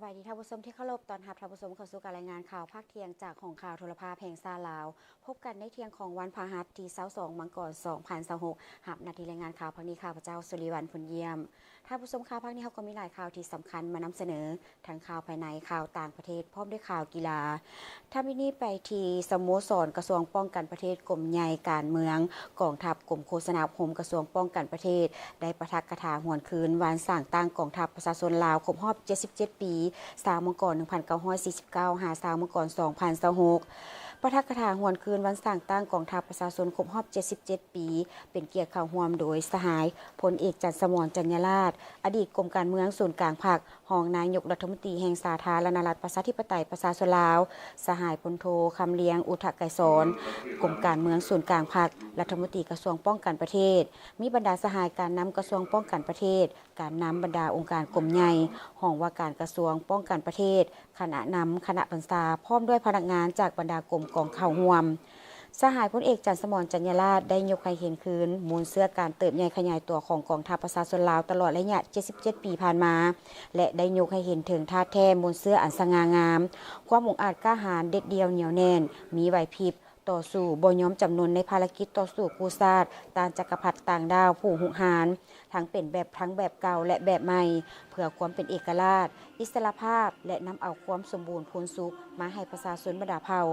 ສະບາຍດີທ່ານຜູ້ຊົມທີ່ເຄົາລົບ, ຕ້ອນຮັບທ່ານຜູ້ຊົມເຂົ້າສູ່ການລາຍງານຂ່າວພາກທ່ຽງຈາກຫ້ອງຂ່າວໂທລະພາບແຫ່ງຊາດລາວ. ພົບກັນໃນທ່ຽງຂອງວັນພະຫັດທີຊາວສອງ ມັງກອນ ສອງພັນຊາວຫົກ. ຮັບໜ້າທີ່ລາຍງານຂ່າວພາກນີ້ ຂ້າພະເຈົ້າ ສຸລິວັນ ພົນຢ້ຽມ. ທ່ານຜູ້ຊົມ, ຂ່າວພາກນີ້ເຮົາກໍມີຫຼາຍຂ່າວທີ່ສຳຄັນມານຳສະເໜີ, ທັງຂ່າວພາຍໃນ, ຂ່າວຕ່າງປະເທດ ພ້ອມດ້ວຍຂ່າວກິລາ. ຖ້າມີນີ້ໄປທີ່ສະໂມສອນກະຊວງປ້ອງກັນປະເທດ, ກົມໃຫຍ່ການເມືອງ, ກອງທັບ, ກົມໂຄສະນາອົບຮົມກະຊວງປ້ອງກັນປະເທດ ໄດ້ປາຖະກະຖາຫວນຄືນວັນສ້າງຕັ້ງກອງທັບປະຊາຊົນລາວຄົບຮອບເຈັດສິບເຈັດປີ, ຊາວມັງກອນ ໜຶ່ງພັນເກົ້າຮ້ອຍສີ່ສິບເກົ້າ ຫາ ຊາວມັງກອນ ສອງພັນຊາວຫົກ. ປາຖະກະຖາຫວນຄືນວັນສ້າງຕັ້ງກອງທັບປະຊາຊົນຄົບຮອບເຈັດສິບເຈັດປີ ເປັນກຽດເຂົ້າຮ່ວມໂດຍສະຫາຍ ພົນເອກ ຈັນສະໝອນ ຈັນຍາລາດ, ອະດີດກົມການເມືອງສູນກາງພັກ, ຮອງນາຍົກລັດຖະມົນຕີແຫ່ງສາທາລະນະລັດ ປະຊາທິປະໄຕ ປະຊາຊົນລາວ, ສະຫາຍ ພົນໂທ ຄຳລຽງ ອຸທະໄກສອນ, ກົມການເມືອງສູນກາງພັກ, ລັດຖະມົນຕີກະຊວງປ້ອງກັນປະເທດ, ມີບັນດາສະຫາຍການນຳກະຊວງປ້ອງກັນປະເທດ, ການນຳບັນດາອົງການກົມໃຫຍ່, ຮອງວ່າການກະຊວງປ້ອງກັນປະເທດ, ຄະນະນຳ, ຄະນະບັນຊາ, ພ້ອມດ້ວຍພະນັກງານຈາກບັນດາກົມກອງເຂົ້າຮ່ວມ. ສະຫາຍພົນເອກ ຈັນສະໝອນ ຈັນຍາລາດ ໄດ້ຍົກໃຫ້ເຫັນຄືນມູນເຊື້ອການເຕີບໃຫຍ່ຂະຫຍາຍຕົວຂອງກອງທັບປະຊາຊົນລາວຕະຫຼອດໄລຍະເຈັດສິບເຈັດປີຜ່ານມາ ແລະ ໄດ້ຍົກໃຫ້ເຫັນເຖິງທາດແທ້ມູນເຊື້ອອັນສະຫງ່າງາມ, ຄວາມອົງອາດກ້າຫານ, ເດັດດ່ຽວ, ໜຽວແໜ້ນ, ມີໄຫວພິບ, ຕໍ່ສູ້ບໍ່ຍອມຈຳນົນໃນພາລະກິດຕໍ່ສູ້ກູ້ຊາດຕ້ານຈັກກະພັດຕ່າງດ້າວຜູ້ຮຸກຮານ, ທັງເປັນແບບ ທັງແບບເກົ່າ ແລະ ແບບໃໝ່, ເພື່ອຄວາມເປັນເອກະລາດ, ອິດສະຫຼະພາບ ແລະ ນຳເອົາຄວາມສົມບູນພູນສຸກມາໃຫ້ປະຊາຊົນບັນດາເຜົ່າ.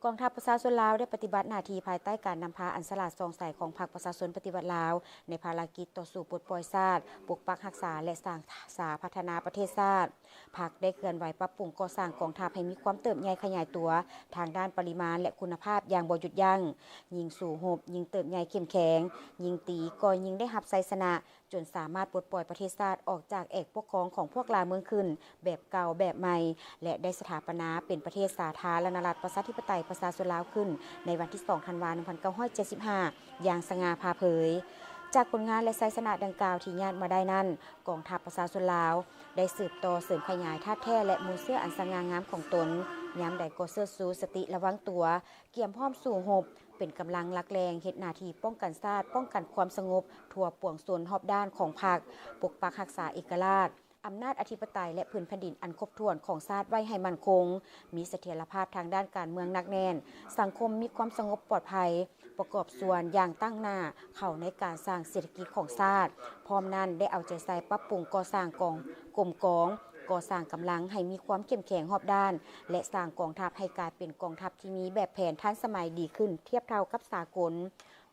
ກອງທັບປະຊາຊົນລາວໄດ້ປະຕິບັດໜ້າທີ່ພາຍໃຕ້ການນຳພາອັນສະຫຼາດສ່ອງໃສຂອງພັກປະຊາຊົນປະຕິວັດລາວ ໃນພາລະກິດຕໍ່ສູ້ປົດປ່ອຍຊາດ, ປົກປັກຮັກສາ ແລະ ສ້າງສາພັດທະນາປະເທດຊາດ. ພັກໄດ້ເຄື່ອນໄຫວປັບປຸງກໍ່ສ້າງກອງທັບໃຫ້ມີຄວາມເຕີບໃຫຍ່ຂະຫຍາຍຕົວທາງດ້ານປະລິມານ ແລະ ຄຸນນະພາບຢ່າງບໍ່ຢຸດຢັ້ງ. ຍິ່ງສູ້ຮົບ, ຍິ່ງເຕີບໃຫຍ່ເຂັ້ມແຂງ, ຍິ່ງຕີກໍຍິ່ງໄດ້ຮັບໄຊຊະນະ, ຈົນສາມາດປົດປ່ອຍປະເທດຊາດອອກຈາກແອກປົກຄອງຂອງພວກລ່າເມືອງຂຶ້ນແບບເກົ່າແບບໃໝ່ ແລະ ໄດ້ສະຖາປະນາເປັນປະເທດສາທາລະນະລັດ ປະຊາທິປະໄຕ ປະຊາຊົນລາວຂຶ້ນໃນວັນທີສອງ ທັນວາ ໜຶ່ງພັນເກົ້າຮ້ອຍເຈັດສິບຫ້າ ຢ່າງສະຫງ່າຜ່າເຜີຍ. ຈາກຜົນງານ ແລະ ໄຊຊະນະດັ່ງກ່າວທີ່ຍາດມາໄດ້ນັ້ນ, ກອງທັບປະຊາຊົນລາວໄດ້ສືບຕໍ່ເສີມຂະຫຍາຍທາດແທ້ ແລະ ມູນເຊື້ອອັນສະຫງ່າງາມຂອງຕົນ, ຍາມໃດກໍເຊີດຊູສະຕິລະວັງຕົວ, ກຽມພ້ອມສູ້ຮົບ, ເປັນກຳລັງຫຼັກແຫຼ່ງເຮັດໜ້າທີ່ປ້ອງກັນຊາດ, ປ້ອງກັນຄວາມສະຫງົບທົ່ວປວງຊົນຮອບດ້ານຂອງພັກ, ປົກປັກຮັກສາເອກະລາດ, ອຳນາດອະທິປະໄຕ ແລະ ພື້ນແຜ່ນດິນອັນຄົບຖ້ວນຂອງຊາດໄວ້ໃຫ້ໝັ້ນຄົງ, ມີສະຖຽນລະພາບທາງດ້ານການເມືອງໜັກແໜ້ນ, ສັງຄົມມີຄວາມສະຫງົບປອດໄພ, ປະກອບສ່ວນຢ່າງຕັ້ງໜ້າເຂົ້າໃນການສ້າງເສດຖະກິດຂອງຊາດ. ພ້ອມນັ້ນໄດ້ເອົາໃຈໃສ່ປັບປຸງກໍ່ສ້າງກອງ ກົມກອງ, ກໍ່ສ້າງກຳລັງໃຫ້ມີຄວາມເຂັ້ມແຂງຮອບດ້ານ ແລະ ສ້າງກອງທັບໃຫ້ກາຍເປັນກອງທັບທີ່ມີແບບແຜນທັນສະໄໝດີຂຶ້ນທຽບເທົ່າກັບສາກົນ.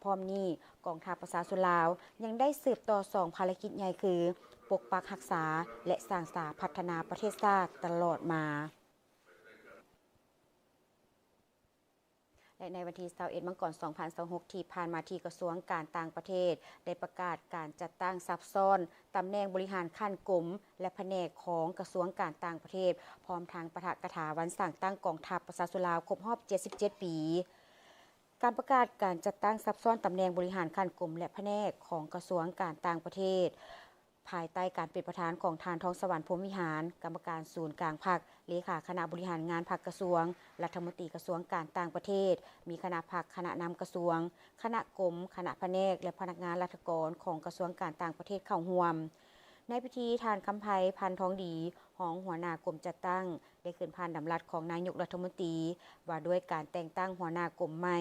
ພ້ອມນີ້, ກອງທັບປະຊາຊົນລາວຍັງໄດ້ສືບຕໍ່ສອງພາລະກິດໃຫຍ່ຄື ປົກປັກຮັກສາ ແລະ ສ້າງສາພັດທະນາປະເທດຊາດຕະຫຼອດມາ. ແລະ ໃນວັນທີຊາວເອັດ ມັງກອນ ສອງພັນຊາວຫົກ ທີ່ຜ່ານມາ, ທີ່ກະຊວງການຕ່າງປະເທດໄດ້ປະກາດການຈັດຕັ້ງສັບຊ້ອນຕຳແໜ່ງບໍລິຫານຂັ້ນກົມ ແລະ ພະແນກຂອງກະຊວງການຕ່າງປະເທດ, ພ້ອມທັງປາຖະກະຖາວັນສ້າງຕັ້ງກອງທັບປະຊາຊົນລາວຄົບຮອບເຈັດສິບເຈັດປີ. ການປະກາດການຈັດຕັ້ງສັບຊ້ອນຕຳແໜ່ງບໍລິຫານຂັ້ນກົມ ແລະ ພະແນກຂອງກະຊວງການຕ່າງປະເທດ ພາຍໃຕ້ການເປັນປະທານຂອງທ່ານ ທອງສະຫວັນ ພົມວິຫານ, ກຳມະການສູນກາງພັກ, ເລຂາຄະນະບໍລິຫານງານພັກກະຊວງ, ລັດຖະມົນຕີກະຊວງການຕ່າງປະເທດ, ມີຄະນະພັກ, ຄະນະນຳກະຊວງ, ຄະນະກົມ, ຄະນະພະແນກ ແລະ ພະນັກງານລັດຖະກອນຂອງກະຊວງການຕ່າງປະເທດເຂົ້າຮ່ວມ. ໃນພິທີ, ທ່ານ ຄຳໄພ ພັນທອງດີ, ຮອງຫົວໜ້າກົມຈັດຕັ້ງ ໄດ້ຂຶ້ນຜ່ານດຳລັດຂອງນາຍົກລັດຖະມົນຕີ ວ່າດ້ວຍການແຕ່ງຕັ້ງຫົວໜ້າກົມໃໝ່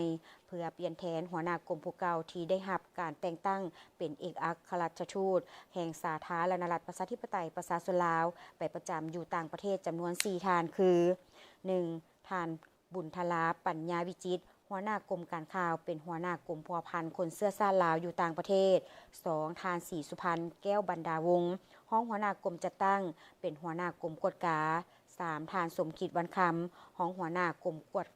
ເພື່ອປ່ຽນແທນຫົວໜ້າກົມຜູ້ເກົ່າທີ່ໄດ້ຮັບການແຕ່ງຕັ້ງເປັນເອກອັກຄະລັດຖະທູດແຫ່ງສາທາລະນະລັດ ປະຊາທິປະໄຕ ປະຊາຊົນລາວ ໄປປະຈຳຢູ່ຕ່າງປະເທດຈຳນວນສີ່ທ່ານ ຄື ໜຶ່ງ ທ່ານ ບຸນທະລາ ປັນຍາວິຈິດ, ຫົວໜ້າກົມການຂ່າວ, ເປັນຫົວໜ້າກົມພົວພັນຄົນເຊື້ອຊາດລາວຢູ່ຕ່າງປະເທດ. ສອງ ທ່ານ ສີສຸພັນ ແກ້ວບັນດາວົງ, ຮອງຫົວໜ້າກົມຈັດຕັ້ງ, ເປັນຫົວໜ້າກົມກວດກາ. ສາມ ທ່ານ ສົມຄິດ ວັນຄຳ, ຮອງຫົວໜ້າກົມກວດ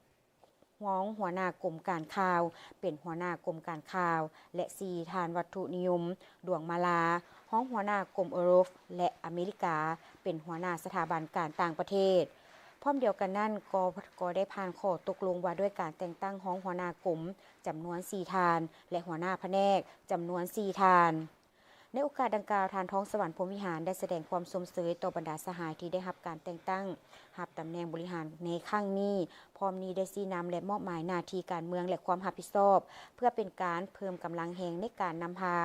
ຮອງຫົວໜ້າກົມການຂ່າວ, ເປັນຫົວໜ້າກົມການຂ່າວ ແລະ ສີ່ ທ່ານ ວັດຖຸນິຍົມ ດວງມາລາ, ຮອງຫົວໜ້າກົມເອີຣົບ ແລະ ອາເມລິກາ, ເປັນຫົວໜ້າສະຖາບັນການຕ່າງປະເທດ. ພ້ອມດຽວກັນນັ້ນ, ກໍ ກໍໄດ້ຜ່ານຂໍ້ຕົກລົງວ່າດ້ວຍການແຕ່ງຕັ້ງຮອງຫົວໜ້າກົມຈຳນວນສີ່ທ່ານ ແລະ ຫົວໜ້າພະແນກຈຳນວນສີ່ທ່ານ. ໃນໂອກາດດັ່ງກ່າວ, ທ່ານ ທອງສະຫວັນ ພົມວິຫານ ໄດ້ສະແດງຄວາມຊົມເຊີຍຕໍ່ບັນດາສະຫາຍທີ່ໄດ້ຮັບການແຕ່ງຕັ້ງຮັບຕຳແໜ່ງບໍລິຫານໃນຄັ້ງນີ້, ພ້ອມນີ້ໄດ້ຊີ້ນຳ ແລະ ມອບໝາຍໜ້າທີ່ການເມືອງ ແລະ ຄວາມຮັບຜິດຊອບ ເພື່ອເປັນການເພີ່ມກຳລັງແຮງໃນການນຳພາ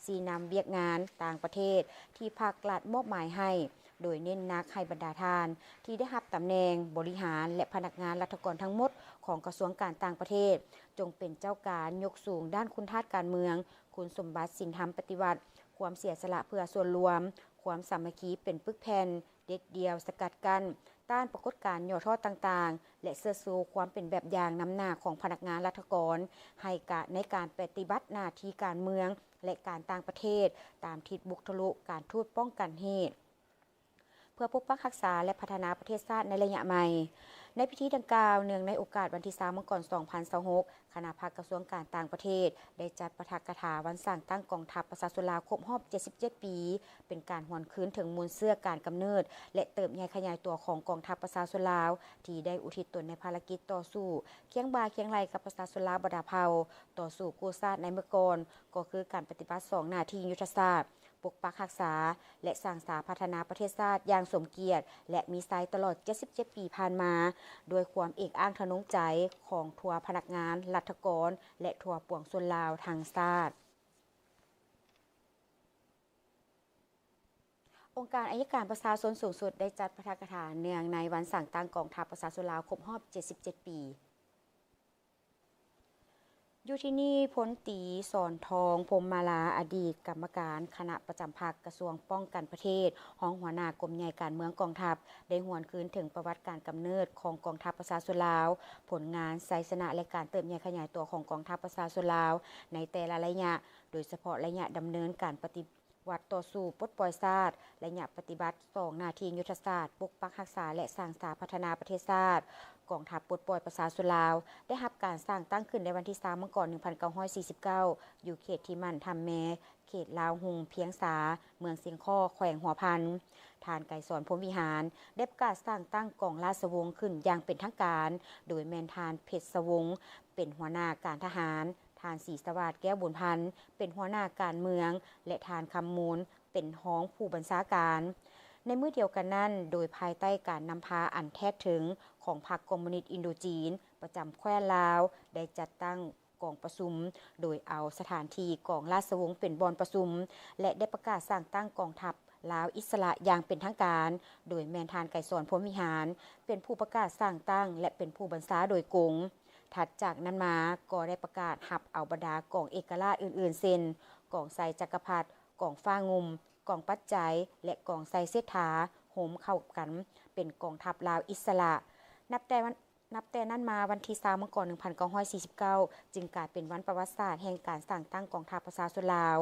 ຊີ້ນຳວຽກງານຕ່າງປະເທດທີ່ພັກລັດມອບໝາຍໃຫ້, ໂດຍເນັ້ນໜັກໃຫ້ບັນດາທ່ານທີ່ໄດ້ຮັບຕຳແໜ່ງບໍລິຫານ ແລະ ພະນັກງານລັດຖະກອນທັງໝົດຂອງກະຊວງການຕ່າງປະເທດ ຈົ່ງເປັນເຈົ້າການຍົກສູງດ້ານຄຸນທາດການເມືອງ, ຄຸນສົມບັດສິນທຳປະຕິວັດ, ຄວາມເສຍສະຫຼະເພື່ອສ່ວນລວມ, ຄວາມສາມັກຄີເປັນປຶກແຜ່ນ, ເດັດດ່ຽວສະກັດກັ້ນ, ຕ້ານປາກົດການຫຍໍ້ທໍ້ຕ່າງໆ ແລະ ເຊີດຊູຄວາມເປັນແບບຢ່າງນຳໜ້າຂອງພະນັກງານລັດຖະກອນ ໃຫ້ກະ ໃນການປະຕິບັດໜ້າທີ່ການເມືອງ ແລະ ການຕ່າງປະເທດ ຕາມທິດບຸກທະລຸການທູດປ້ອງກັນເຫດ ເພື່ອປົກປັກຮັກສາ ແລະ ພັດທະນາປະເທດຊາດໃນໄລຍະໃໝ່. ໃນພິທີດັ່ງກ່າວ, ເນື່ອງໃນໂອກາດວັນທີຊາວ ມັງກອນ ສອງພັນຊາວຫົກ ຄະນະພັກກະຊວງການຕ່າງປະເທດ ໄດ້ຈັດປາຖະກະຖາວັນສ້າງຕັ້ງກອງທັບປະຊາຊົນລາວຄົບຮອບເຈັດສິບເຈັດປີ, ເປັນການຫວນຄືນເຖິງມູນເຊື້ອການກຳເນີດ ແລະ ເຕີບໃຫຍ່ຂະຫຍາຍຕົວຂອງກອງທັບປະຊາຊົນລາວ ທີ່ໄດ້ອຸທິດຕົນໃນພາລະກິດຕໍ່ສູ້ຄຽງບ່າຄຽງໄຫຼ່ກັບປະຊາຊົນລາວບັນດາເຜົ່າ ຕໍ່ສູ້ກູ້ຊາດໃນເມື່ອກ່ອນ, ກໍຄືການປະຕິບັດສອງໜ້າທີ່ຍຸດທະສາດ ປົກປັກຮັກສາ ແລະ ສ້າງສາພັດທະນາປະເທດຊາດຢ່າງສົມກຽດ ແລະ ມີໄຊຕະຫຼອດເຈັດສິບເຈັດປີຜ່ານມາ ດ້ວຍຄວາມເອກອ້າງທະນົງໃຈຂອງທົ່ວພະນັກງານລັດຖະກອນ ແລະ ທົ່ວປວງຊົນລາວທັງຊາດ. ອົງການໄອຍະການປະຊາຊົນສູງສຸດໄດ້ຈັດປາຖະກະຖາເນື່ອງໃນວັນສ້າງຕັ້ງກອງທັບປະຊາຊົນລາວຄົບຮອບເຈັດສິບເຈັດປີ. ຢູ່ທີ່ນີ້, ພົນຕີ ສອນທອງ ພົມມາລາ ອະດີດກຳມະການຄະນະປະຈຳພັກກະຊວງປ້ອງກັນປະເທດ, ຮອງຫົວໜ້າກົມໃຫຍ່ການເມືອງກອງທັບ ໄດ້ຫວນຄືນເຖິງປະຫວັດການກຳເນີດຂອງກອງທັບປະຊາຊົນລາວ, ຜົນງານ, ໄຊຊະນະ ແລະ ການເຕີບໃຫຍ່ຂະຫຍາຍຕົວຂອງກອງທັບປະຊາຊົນລາວໃນແຕ່ລະໄລຍະ, ໂດຍສະເພາະໄລຍະດຳເນີນການປະຕິ ວັດຕໍ່ສູ້ປົດປ່ອຍຊາດ, ໄລຍະປະຕິບັດສອງໜ້າທີ່ຍຸດທະສາດ ປົກປັກຮັກສາ ແລະ ສ້າງສາພັດທະນາປະເທດຊາດ, ກອງທັບປົດປ່ອຍປະຊາຊົນລາວ ໄດ້ຮັບການສ້າງຕັ້ງຂຶ້ນໃນວັນທີຊາວ ມັງກອນ ໜຶ່ງພັນເກົ້າຮ້ອຍສີ່ສິບເກົ້າ ຢູ່ເຂດທີ່ໝັ້ນຖ້ຳແມ, ເຂດລາວຮຸ່ງພຽງສາ, ເມືອງຊຽງຄໍ້, ແຂວງຫົວພັນ. ທ່ານ ໄກສອນ ພົມວິຫານ ໄດ້ປະກາດສ້າງຕັ້ງກອງລາຊະວົງຂຶ້ນຢ່າງເປັນທາງການ, ໂດຍແມ່ນທ່ານ ເພັດສະວົງ ເປັນຫົວໜ້າການທະຫານ, ທ່ານ ສີສະຫວາດ ແກ້ວບຸນພັນ ເປັນຫົວໜ້າການເມືອງ ແລະ ທ່ານ ຄຳມູນ ເປັນຮອງຜູ້ບັນຊາການ. ໃນມື້ດຽວກັນນັ້ນ, ໂດຍພາຍໃຕ້ການນຳພາອັນແທດເຖິງຂອງພັກຄອມມູນິດອິນໂດຈີນ ປະຈຳແຄວ້ນລາວ ໄດ້ຈັດຕັ້ງກອງປະຊຸມ, ໂດຍເອົາສະຖານທີ່ກອງລາຊະວົງເປັນບ່ອນປະຊຸມ ແລະ ໄດ້ປະກາດສ້າງຕັ້ງກອງທັບລາວອິດສະຫຼະຢ່າງເປັນທາງການ, ໂດຍແມ່ນທ່ານ ໄກສອນ ພົມວິຫານ ເປັນຜູ້ປະກາດສ້າງຕັ້ງ ແລະ ເປັນຜູ້ບັນຊາໂດຍກົງ. ຖັດຈາກນັ້ນມາກໍໄດ້ປະກາດຮັບເອົາບັນດາກອງເອກະລາດອື່ນໆ ເຊັ່ນ ກອງໄຊຈັກກະພັດ, ກອງຟ້າງຸ່ມ, ກອງປັດໄຈ ແລະ ກອງໄຊເສດຖາ ໂຮມເຂົ້າກັນເປັນກອງທັບລາວອິດສະຫຼະ. ນັບແຕ່ວັນ ນັບແຕ່ນັ້ນມາ, ວັນທີຊາວ ມັງກອນ ໜຶ່ງພັນເກົ້າຮ້ອຍສີ່ສິບເກົ້າ ຈຶ່ງກາຍເປັນວັນປະຫວັດສາດແຫ່ງການສ້າງຕັ້ງກອງທັບປະຊາຊົນລາວ.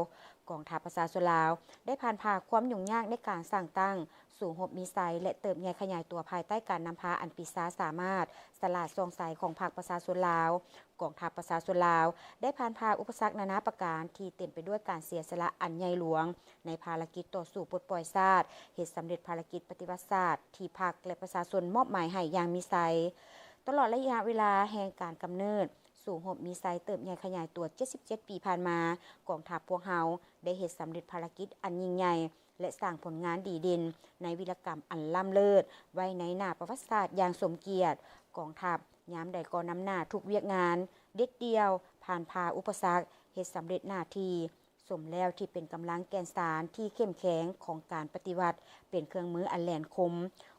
ກອງທັບປະຊາຊົນລາວໄດ້ຜ່ານຜ່າຄວາມຫຍຸ້ງຍາກໃນການສ້າງຕັ້ງ, ສູ້ຮົບມີໄຊ ແລະ ເຕີບໃຫຍ່ຂະຫຍາຍຕົວພາຍໃຕ້ການນຳພາອັນປີຊາສາມາດ, ສະຫຼາດສ່ອງໃສຂອງພັກປະຊາຊົນລາວ. ກອງທັບປະຊາຊົນລາວໄດ້ຜ່ານຜ່າອຸປະສັກນານາປະການທີ່ເຕັມໄປດ້ວຍການເສຍສະຫຼະອັນໃຫຍ່ຫຼວງໃນພາລະກິດຕໍ່ສູ້ປົດປ່ອຍຊາດ, ເຮັດສຳເລັດພາລະກິດປະຕິວັດຊາດທີ່ພັກ ແລະ ປະຊາຊົນມອບໝາຍໃຫ້ຢ່າງມີໄຊ. ຕະຫຼອດໄລຍະເວລາແຫ່ງການກຳເນີດ, ສູ້ຮົບມີໄຊເຕີບໃຫຍ່ຂະຫຍາຍຕົວເຈັດສິບເຈັດປີຜ່ານມາ, ກອງທັບພວກເຮົາໄດ້ເຮັດສຳເລັດພາລະກິດອັນຍິ່ງໃຫຍ່ ແລະ ສ້າງຜົນງານດີເດັ່ນໃນວິລະກຳອັນລ້ຳເລີດໄວ້ໃນໜ້າປະຫວັດສາດຢ່າງສົມກຽດ. ກອງທັບຍາມໃດກໍນຳໜ້າທຸກວຽກງານ, ເດັດດ່ຽວ, ຜ່ານຜ່າອຸປະສັກ, ເຮັດສຳເລັດໜ້າທີ່, ສົມແລ້ວທີ່ເປັນກຳລັງແກ່ນສານທີ່ເຂັ້ມແຂງຂອງການປະຕິວັດ, ເປັນເຄື່ອງມືອັນແຫຼມຄົມ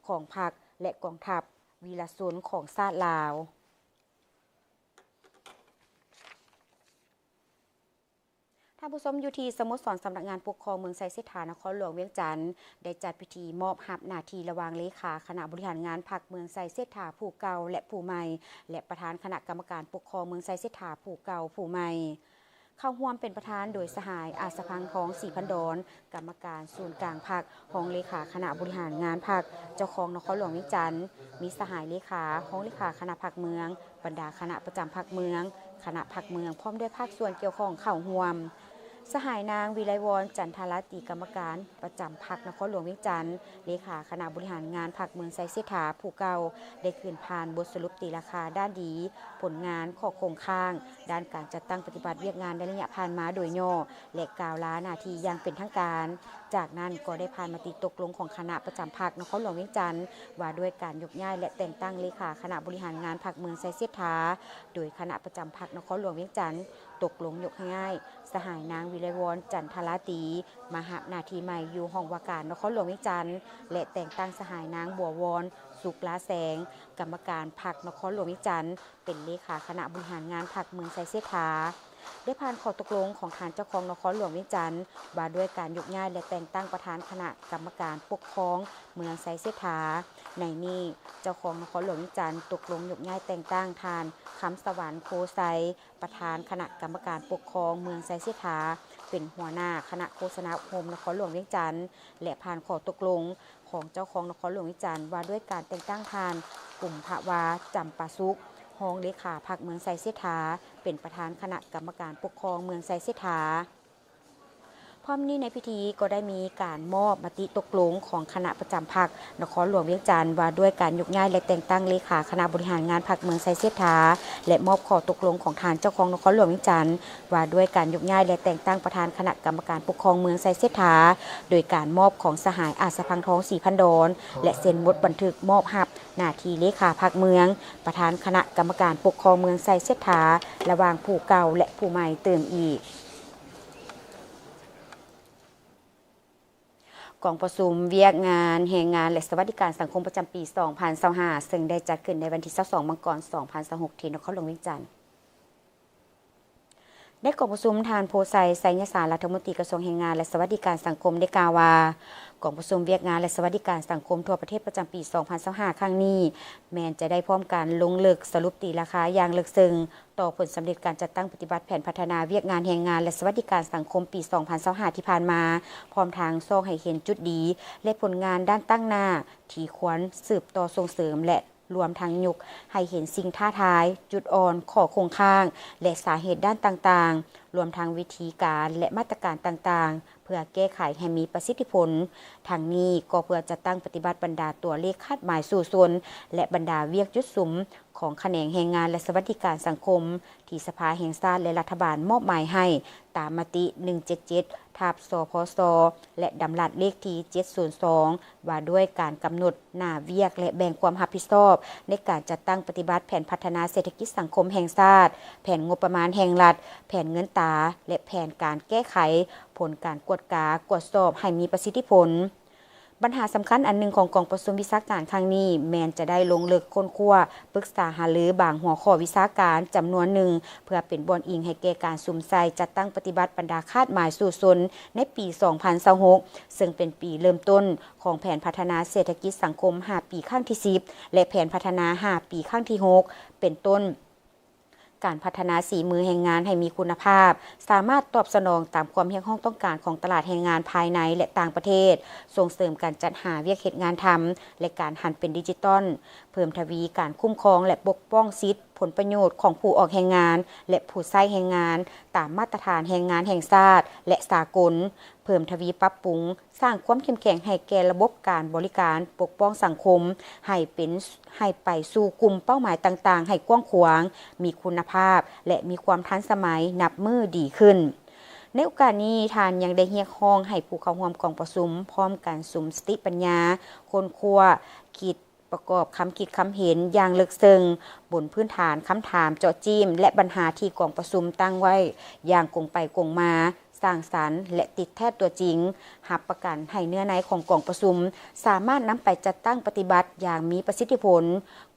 ຂອງພັກ ແລະ ກອງທັບວີລະຊົນຂອງຊາດລາວ. ທ່ານຜູ້ຊົມ, ຢູ່ທີ່ສະໂມສອນສຳນັກງານປົກຄອງເມືອງໄຊເສດຖາ ນະຄອນຫຼວງວຽງຈັນ ໄດ້ຈັດພິທີມອບຮັບໜ້າທີ່ລະຫວ່າງເລຂາຄະນະບໍລິຫານງານພັກເມືອງໄຊເສດຖາຜູ້ເກົ່າ ແລະ ຜູ້ໃໝ່ ແລະ ປະທານຄະນະກຳມະການປົກຄອງເມືອງໄຊເສດຖາຜູ້ເກົ່າ ຜູ້ໃໝ່. ເຂົ້າຮ່ວມເປັນປະທານໂດຍສະຫາຍ ອາດສະພັງທອງ ສີພັນດອນ, ກຳມະການສູນກາງພັກ, ຮອງເລຂາຄະນະບໍລິຫານງານພັກ, ເຈົ້າຄອງນະຄອນຫຼວງວຽງຈັນ, ມີສະຫາຍເລຂາ, ຮອງເລຂາຄະນະພັກເມືອງ, ບັນດາຄະນະປະຈຳພັກເມືອງ, ຄະນະພັກເມືອງ ພ້ອມດ້ວຍພາກສ່ວນກ່ຽວຂ້ອງເຂົ້າຮ່ວມ. ສະຫາຍນາງ ວິໄລວອນ ຈັນທາລາຕີ ກຳມະການປະຈຳພັກນະຄອນຫຼວງວຽງຈັນ, ເລຂາຄະນະບໍລິຫານງານພັກເມືອງໄຊເສດຖາຜູ້ເກົ່າ ໄດ້ຂຶ້ນຜ່ານບົດສະຫຼຸບຕີລາຄາດ້ານດີ, ຜົນງານ, ຂໍ້ຄົງຄ້າງ ດ້ານການຈັດຕັ້ງປະຕິບັດວຽກງານໃນໄລຍະຜ່ານມາໂດຍຫຍໍ້ ແລະ ກ່າວລາໜ້າທີ່ຢ່າງເປັນທາງການ. ຈາກນັ້ນກໍໄດ້ຜ່ານມະຕິຕົກລົງຂອງຄະນະປະຈຳພັກນະຄອນຫຼວງວຽງຈັນ ວ່າດ້ວຍການຍົກຍ້າຍ ແລະ ແຕ່ງຕັ້ງເລຂາຄະນະບໍລິຫານງານພັກເມືອງໄຊເສດຖາ, ໂດຍຄະນະປະຈຳພັກນະຄອນຫຼວງວຽງຈັນ ຕົກລົງຍົກຍ້າຍສະຫາຍນາງ ວິໄລວອນ ຈັນທະລາຕີ ມາຮັບໜ້າທີ່ໃໝ່ຢູ່ຫ້ອງວ່າການນະຄອນຫຼວງວຽງຈັນ ແລະ ແຕ່ງຕັ້ງສະຫາຍນາງ ບົວວອນ ສຸກລາແສງ ກຳມະການພັກນະຄອນຫຼວງວຽງຈັນ ເປັນເລຂາຄະນະບໍລິຫານງານພັກເມືອງໄຊເສດຖາ. ໄດ້ຜ່ານຂໍ້ຕົກລົງຂອງທ່ານເຈົ້າຄອງນະຄອນຫຼວງວຽງຈັນ ວ່າດ້ວຍການຍົກຍ້າຍ ແລະ ແຕ່ງຕັ້ງປະທານຄະນະກຳມະການປົກຄອງເມືອງໄຊເສດຖາ. ໃນນີ້ ເຈົ້າຄອງນະຄອນຫຼວງວຽງຈັນຕົກລົງຍົກຍ້າຍແຕ່ງຕັ້ງທ່ານ ຄຳສະຫວັນ ໂພໄຊ ປະທານຄະນະກຳມະການປົກຄອງເມືອງໄຊເສດຖາ ເປັນຫົວໜ້າຄະນະໂຄສະນາອົບຮົມນະຄອນຫຼວງວຽງຈັນ ແລະ ຜ່ານຂໍ້ຕົກລົງຂອງເຈົ້າຄອງນະຄອນຫຼວງວຽງຈັນ ວ່າດ້ວຍການແຕ່ງຕັ້ງທ່ານ ກຸມພະວາ ຈຳປາສຸກ ຮອງເລຂາພັກເມືອງໄຊເສດຖາ ເປັນປະທານຄະນະກຳມະການປົກຄອງເມືອງໄຊເສດຖາ. ພ້ອມນີ້ໃນພິທີກໍໄດ້ມີການມອບມະຕິຕົກລົງຂອງຄະນະປະຈຳພັກນະຄອນຫຼວງວຽງຈັນ ວ່າດ້ວຍການຍົກຍ້າຍ ແລະ ແຕ່ງຕັ້ງເລຂາຄະນະບໍລິຫານງານພັກເມືອງໄຊເສດຖາ ແລະ ມອບຂໍ້ຕົກລົງຂອງທ່ານເຈົ້າຄອງນະຄອນຫຼວງວຽງຈັນ ວ່າດ້ວຍການຍົກຍ້າຍ ແລະ ແຕ່ງຕັ້ງປະທານຄະນະກຳມະການປົກຄອງເມືອງໄຊເສດຖາ ໂດຍການມອບຂອງສະຫາຍ ອາດສະພັງທອງ ສີພັນດອນ ແລະ ເຊັນບົດບັນທຶກມອບຮັບໜ້າທີ່ເລຂາພັກເມືອງ ປະທານຄະນະກຳມະການປົກຄອງເມືອງໄຊເສດຖາ ລະຫວ່າງຜູ້ເກົ່າ ແລະ ຜູ້ໃໝ່ຕື່ມອີກ. ກອງປະຊຸມວຽກງານແຮງງານ ແລະ ສະຫວັດດີການສັງຄົມປະຈຳປີສອງພັນຊາວຫ້າ ເຊິ່ງໄດ້ຈັດຂຶ້ນໃນວັນທີຊາວສອງ ມັງກອນ ສອງພັນຊາວຫົກ ທີ່ນະຄອນຫຼວງວຽງຈັນ. ໃນກອງປະຊຸມ ທ່ານ ໂພໄຊ ໄຊຍະສານ ລັດຖະມົນຕີກະຊວງແຮງງານ ແລະ ສະຫວັດດີການສັງຄົມ ໄດ້ກ່າວວ່າ ກອງປະຊຸມວຽກງານ ແລະ ສະຫວັດດີການສັງຄົມທົ່ວປະເທດປະຈຳປີສອງພັນຊາວຫ້າ ຄັ້ງນີ້ ແມ່ນຈະໄດ້ພ້ອມກັນລົງເລິກສະຫຼຸບຕີລາຄາຢ່າງເລິກເຊິ່ງ ຕໍ່ຜົນສຳເລັດການຈັດຕັ້ງປະຕິບັດແຜນພັດທະນາວຽກງານແຮງງານ ແລະ ສະຫວັດດີການສັງຄົມປີສອງພັນຊາວຫ້າ ທີ່ຜ່ານມາ, ພ້ອມທັງຊອກໃຫ້ເຫັນຈຸດດີ ແລະ ຜົນງານດ້ານຕັ້ງໜ້າທີ່ຄວນສືບຕໍ່ສົ່ງເສີມ ແລະ ລວມທັງຍົກໃຫ້ເຫັນສິ່ງທ້າທາຍ, ຈຸດອ່ອນ, ຂໍ້ຄົງຄ້າງ ແລະ ສາເຫດດ້ານຕ່າງໆ, ລວມທັງວິທີການ ແລະ ມາດຕະການຕ່າງໆ ເພື່ອແກ້ໄຂໃຫ້ມີປະສິດທິຜົນ. ທັງນີ້ກໍເພື່ອຈັດຕັ້ງປະຕິບັດບັນດາຕົວເລກຄາດໝາຍສູ້ຊົນ ແລະ ບັນດາວຽກຈຸດສຸມ ຂອງຂະແໜງແຮງງານ ແລະ ສະຫວັດດີການສັງຄົມ ທີ່ສະພາແຫ່ງຊາດ ແລະ ລັດຖະບານມອບໝາຍໃຫ້ຕາມມະຕິ ໜຶ່ງເຈັດເຈັດ ທັບ ສພຊ ແລະ ດຳລັດເລກທີ ເຈັດສູນສອງ ວ່າດ້ວຍການກຳນົດໜ້າວຽກ ແລະ ແບ່ງຄວາມຮັບຜິດຊອບໃນການຈັດຕັ້ງປະຕິບັດແຜນພັດທະນາເສດຖະກິດສັງຄົມແຫ່ງຊາດ, ແຜນງົບປະມານແຫ່ງລັດ, ແຜນເງິນຕາ ແລະ ແຜນການແກ້ໄຂ, ຜົນການກວດກາ, ກວດສອບໃຫ້ມີປະສິດທິຜົນ. ບັນຫາສຳຄັນອັນໜຶ່ງຂອງກອງປະຊຸມວິຊາການຄັ້ງນີ້ ແມ່ນຈະໄດ້ລົງເລິກຄົ້ນຄວ້າ, ປຶກສາຫາລືບາງຫົວຂໍ້ວິຊາການຈຳນວນໜຶ່ງ ເພື່ອເປັນບ່ອນອີງໃຫ້ແກ່ການສຸມໃສ່ຈັດຕັ້ງປະຕິບັດບັນດາຄາດໝາຍສູ້ຊົນໃນປີສອງພັນຊາວຫົກ ເຊິ່ງເປັນປີເລີ່ມຕົ້ນຂອງແຜນພັດທະນາເສດຖະກິດສັງຄົມຫ້າປີຄັ້ງທີສິບ ແລະ ແຜນພັດທະນາຫ້າປີຄັ້ງທີຫົກ ເປັນຕົ້ນ ການພັດທະນາສີມືແຮງງານໃຫ້ມີຄຸນນະພາບ, ສາມາດຕອບສະໜອງຕາມຄວາມຮຽກຮ້ອງຕ້ອງການຂອງຕະຫຼາດແຮງງານພາຍໃນ ແລະ ຕ່າງປະເທດ, ສົ່ງເສີມການຈັດຫາວຽກເຮັດງານທຳ ແລະ ການຫັນເປັນດິຈິຕອນ, ເພີ່ມທະວີການຄຸ້ມຄອງ ແລະ ປົກປ້ອງສິດຜົນປະໂຫຍດຂອງຜູ້ອອກແຮງງານ ແລະ ຜູ້ໃຊ້ແຮງງານ ຕາມມາດຕະຖານແຮງງານແຫ່ງຊາດ ແລະ ສາກົນ, ເພີ່ມທະວີປັບປຸງ ສ້າງຄວາມເຂັ້ມແຂງໃຫ້ແກ່ລະບົບການບໍລິການປົກປ້ອງສັງຄົມ ໃຫ້ເປັນ ໃຫ້ໄປສູ່ກຸ່ມເປົ້າໝາຍຕ່າງໆ ໃຫ້ກວ້າງຂວາງ, ມີຄຸນນະພາບ ແລະ ມີຄວາມທັນສະໄໝນັບມື້ດີຂຶ້ນ. ໃນໂອກາດນີ້, ທ່ານຍັງໄດ້ຮຽກຮ້ອງໃຫ້ຜູ້ເຂົ້າຮ່ວມກອງປະຊຸມ ພ້ອມກັນສຸມສະຕິປັນຍາ, ຄົ້ນຄວ້າ, ຄິດປະກອບຄຳຄິດຄຳເຫັນຢ່າງເລິກເຊິ່ງ, ບົນພື້ນຖານຄຳຖາມເຈາະຈີ້ມ ແລະ ບັນຫາທີ່ກອງປະຊຸມຕັ້ງໄວ້ຢ່າງກົງໄປກົງມາ, ສ້າງສັນ ແລະ ຕິດແທດຕົວຈິງ, ຮັບປະກັນໃຫ້ເນື້ອໃນຂອງກອງປະຊຸມສາມາດນຳໄປຈັດຕັ້ງປະຕິບັດຢ່າງມີປະສິດທິຜົນ.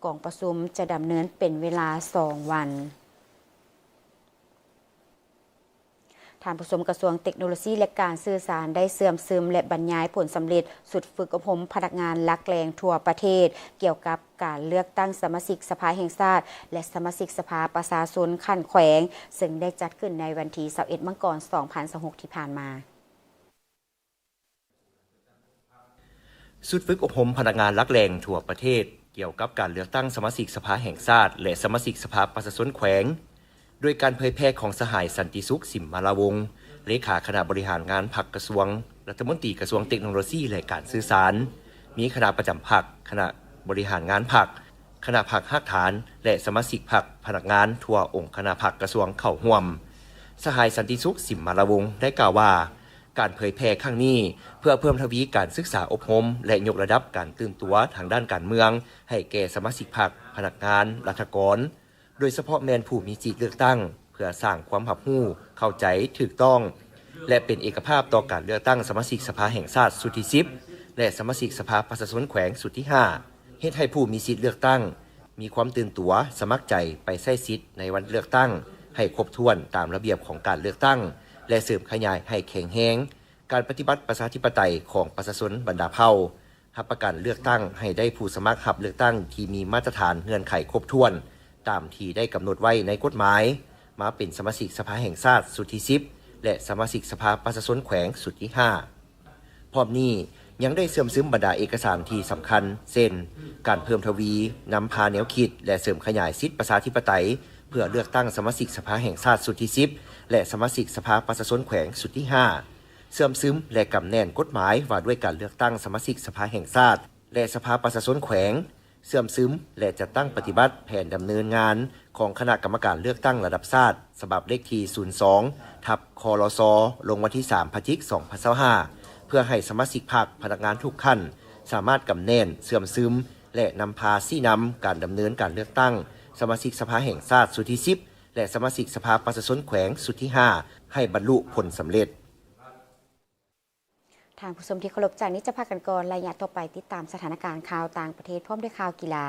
ກອງປະຊຸມຈະດຳເນີນເປັນເວລາສອງວັນ. ທ່ານຜູ້ຊົມກະຊວງເຕັກໂນໂລຊີ ແລະ ການສື່ສານ ໄດ້ເຊື່ອມຊຶມ ແລະ ບັນຍາຍຜົນສຳເລັດຊຸດຝຶກອົບຮົມພະນັກງານຫຼັກແຫຼ່ງທົ່ວປະເທດ ກ່ຽວກັບ ການເລືອກຕັ້ງສະມາຊິກສະພາແຫ່ງຊາດ ແລະ ສະມາຊິກສະພາປະຊາຊົນຂັ້ນແຂວງ, ເຊິ່ງໄດ້ຈັດຂຶ້ນໃນວັນທີຊາວເອັດ ມັງກອນ ສອງພັນຊາວຫົກ ທີ່ຜ່ານມາ. ຊຸດຝຶກອົບຮົມພະນັກງານຫຼັກແຫຼ່ງທົ່ວປະເທດ ກ່ຽວກັບການເລືອກຕັ້ງສະມາຊິກສະພາແຫ່ງຊາດ ແລະ ສະມາຊິກສະພາປະຊາຊົນແຂວງ ໂດຍການເຜີຍແຜ່ຂອງສະຫາຍ ສັນຕິສຸກ ສິມມາລາວົງ ເລຂາຄະນະບໍລິຫານງານພັກກະຊວງ, ລັດຖະມົນຕີກະຊວງເຕັກໂນໂລຊີ ແລະ ການສື່ສານ, ມີຄະນະປະຈຳພັກ, ຄະນະບໍລິຫານງານພັກ, ຄະນະພັກຮາກຖານ ແລະ ສະມາຊິກພັກ, ພະນັກງານທົ່ວອົງຄະນະພັກກະຊວງເຂົ້າຮ່ວມ. ສະຫາຍ ສັນຕິສຸກ ສິມມາລາວົງ ໄດ້ກ່າວວ່າ, ການເຜີຍແຜ່ຄັ້ງນີ້ ເພື່ອເພີ່ມທະວີການສຶກສາອົບຮົມ ແລະ ຍົກລະດັບການຕື່ນຕົວທາງດ້ານການເມືອງໃຫ້ແກ່ສະມາຊິກພັກ, ພະນັກງານ, ລັດຖະກອນ, ໂດຍສະເພາະແມ່ນຜູ້ມີສິດເລືອກຕັ້ງ, ເພື່ອສ້າງຄວາມຮັບຮູ້ເຂົ້າໃຈຖືກຕ້ອງ ແລະ ເປັນເອກະພາບຕໍ່ການເລືອກຕັ້ງສະມາຊິກສະພາແຫ່ງຊາດຊຸດທີສິບ ແລະ ສະມາຊິກສະພາປະຊາຊົນແຂວງຊຸດທີຫ້າ ເຮັດໃຫ້ຜູ້ມີສິດເລືອກຕັ້ງ ມີຄວາມຕື່ນຕົວ, ສະໝັກໃຈໄປໃຊ້ສິດໃນວັນເລືອກຕັ້ງໃຫ້ຄົບຖ້ວນຕາມລະບຽບຂອງການເລືອກຕັ້ງ ແລະ ເສີມຂະຫຍາຍໃຫ້ແຂງແຮງການປະຕິບັດປະຊາທິປະໄຕຂອງປະຊາຊົນບັນດາເຜົ່າ, ຮັບປະກັນເລືອກຕັ້ງໃຫ້ໄດ້ຜູ້ສະໝັກຮັບເລືອກຕັ້ງທີ່ມີມາດຕະຖານເງື່ອນໄຂຄົບຖ້ວນ ຕາມທີ່ໄດ້ກຳນົດໄວ້ໃນກົດໝາຍ ມາເປັນສະມາຊິກສະພາແຫ່ງຊາດຊຸດທີສິບ ແລະ ສະມາຊິກສະພາປະຊາຊົນແຂວງຊຸດທີຫ້າ. ພ້ອມນີ້ຍັງໄດ້ເຊື່ອມຊຶມບັນດາເອກະສານທີ່ສຳຄັນ ເຊັ່ນ ການເພີ່ມທະວີ, ນຳພາແນວຄິດ ແລະ ເສີມຂະຫຍາຍສິດປະຊາທິປະໄຕ ເພື່ອເລືອກຕັ້ງສະມາຊິກສະພາແຫ່ງຊາດຊຸດທີສິບ ແລະ ສະມາຊິກສະພາປະຊາຊົນແຂວງຊຸດທີຫ້າ, ເຊື່ອມຊຶມ ແລະ ກຳແໜ້ນກົດໝາຍວ່າດ້ວຍການເລືອກຕັ້ງສະມາຊິກສະພາແຫ່ງຊາດ ແລະ ສະພາປະຊາຊົນແຂວງ, ເຊື່ອມຊຶມ ແລະ ຈັດຕັ້ງປະຕິບັດແຜນດຳເນີນງານຂອງຄະນະກຳມະການເລືອກຕັ້ງລະດັບຊາດ ສະບັບເລກທີສູນສອງ ທັບ ຄລສ ລົງວັນທີສາມ ພະຈິກ ສອງພັນຊາວຫ້າ ເພື່ອໃຫ້ສະມາຊິກພັກ, ພະນັກງານທຸກຂັ້ນ ສາມາດກຳແໜ້ນ, ເຊື່ອມຊຶມ ແລະ ນຳພາຊີ້ນຳການດຳເນີນການເລືອກຕັ້ງສະມາຊິກສະພາແຫ່ງຊາດຊຸດທີສິບ ແລະ ສະມາຊິກສະພາປະຊາຊົນແຂວງຊຸດທີຫ້າ ໃຫ້ບັນລຸຜົນສຳເລັດ. ທ່ານຜູ້ຊົມທີ່ເຄົາລົບ, ຈາກນີ້ຈະພັກກັນກ່ອນ, ໄລຍະຕໍ່ໄປຕິດຕາມສະຖານະການຂ່າວຕ່າງປະເທດ ພ້ອມດ້ວຍຂ່າວກິລາ.